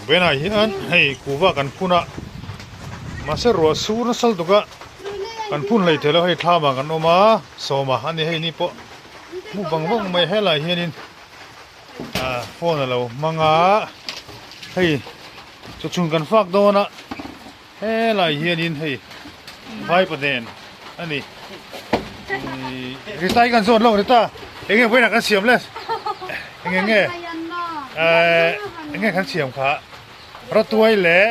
Vawiinah hian hei kuhva kan phun a mahse ruah sur nasa lutuk a kan phun hlei thei lo hei thlamah kan awm a sawma a ni hei ni pawh hmu vang vang mai helaiah hianin ah phone a lo hmang a hei chawchhun kan fak dawn a helaiah hianin hei vaipa nen a ni ihh Rita hi kan zawt lawk Rita eng nge vawiinah kan siam le eng nge nge ehh eng nge kan siam kha rawtuai leh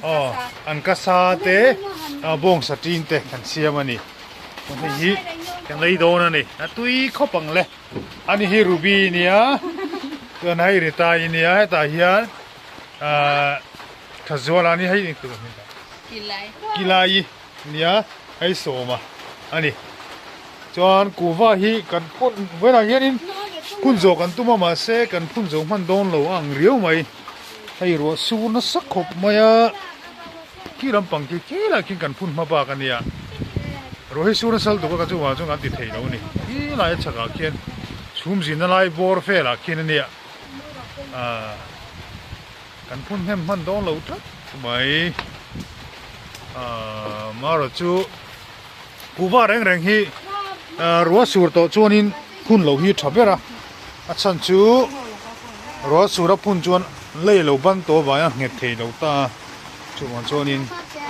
aw an ka sa te bawngsa tin te kan siam a ni hei hi kan lei dawn a ni a tui khawp ang le ani hi ruby nia chuan hei Rita i nia hetah hian ahh Thazuala ni hei Kilai nia hei sawma a ni. Chuan kuhva hi kan phun vawiinah hianin phun zawh kan tum a mahse kan phun zawh hman dawn lo a ang riau mai. Hei ruah sur nasa khawp mai a khi lampang khi khi lai khian kan phun hma bak a nia. Ruah hi sur nasa lutuk a ka chungah chuan kan ti thei lo a ni. Khi lai a chhakah khian chhum zinna lai bawr velah khian a nia. Aaa. Kan phun hnem hman dawn lo tlat mai. Aaa marawh chu kuhva reng reng hi ruah sur tawh chuanin phun loh hi tha ber a, a chhan chu ruah sur a phun chuan lei lo ban tawh avangin a nghet thei lo ta a, chuvang chuanin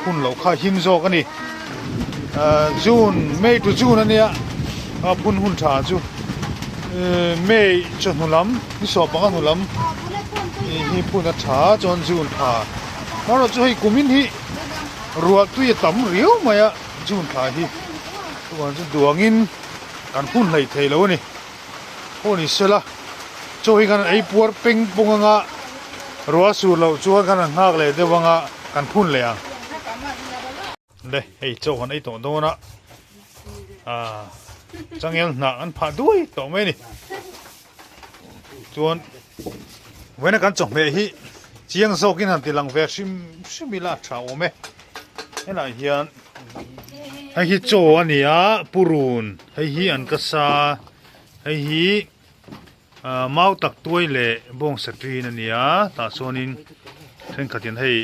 phun loh kha a him zawk a ni. Aaa June May to June a nia a phun hun tha chu May chawhnu lam ni sawmpanga hnu lam. Hi phun a tha chuan June thla erawh chu hei kumin hi ruah tui a tam riau mai a June thla hi chuan chu duangin kan phun hleih thei lo a ni pawh ni sela chaw hi kan ei puar peng pawng anga ruah sur loh chuan kan han nghak leh deuh anga kan phun leh ang le hei chaw kan ei tawh dawn a ah changel hnah an phah duai tawh mai a ni. Chuan vawiina kan chawhmeh hi chiang zawkin han ti lang ve hrim hrim ila a tha awm e. Helaiah hian hei hi chaw a ni a purun hei hi an ka sa hei hi ah mau tak tuai leh bawngsa ṭin a ni a tah chuanin thenkhatin hei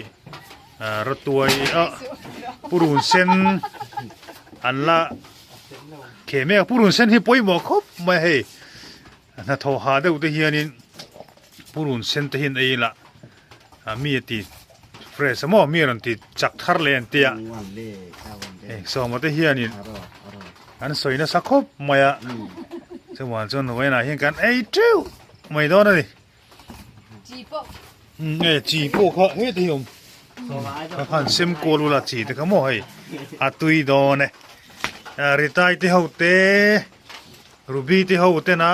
ah rawtuai ah purun sen an la Khe mek purun sen hi pawimawh khawp mai a hei hnathawh ha deuh te hianin purun sen te hian ei ila mi a ti fresh a maw mi a rawn ti chak thar leh an tia hei sawma te hianin an sawi nasa khawp mai a chuan chuan vawiinah hian kan ei teuh mai dawn a ni. Nge chi pawh kha heti hi awm kha khan sem kual ula chi te kha maw hei a tui dawn e ritai te ho te ruby te ho tena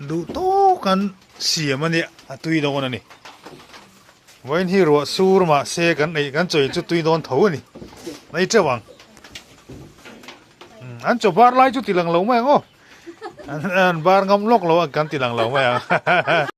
duh tawk an siam a nia a tui dawn a ni vawiin hi ruah sur mahse kan ei kan chawi chu tui dawn tho a ni mai teuh ang an chaw bar lai chu ti lang lo mai ang aw an bar ngam lawk lo a kan ti lang lo mai ang.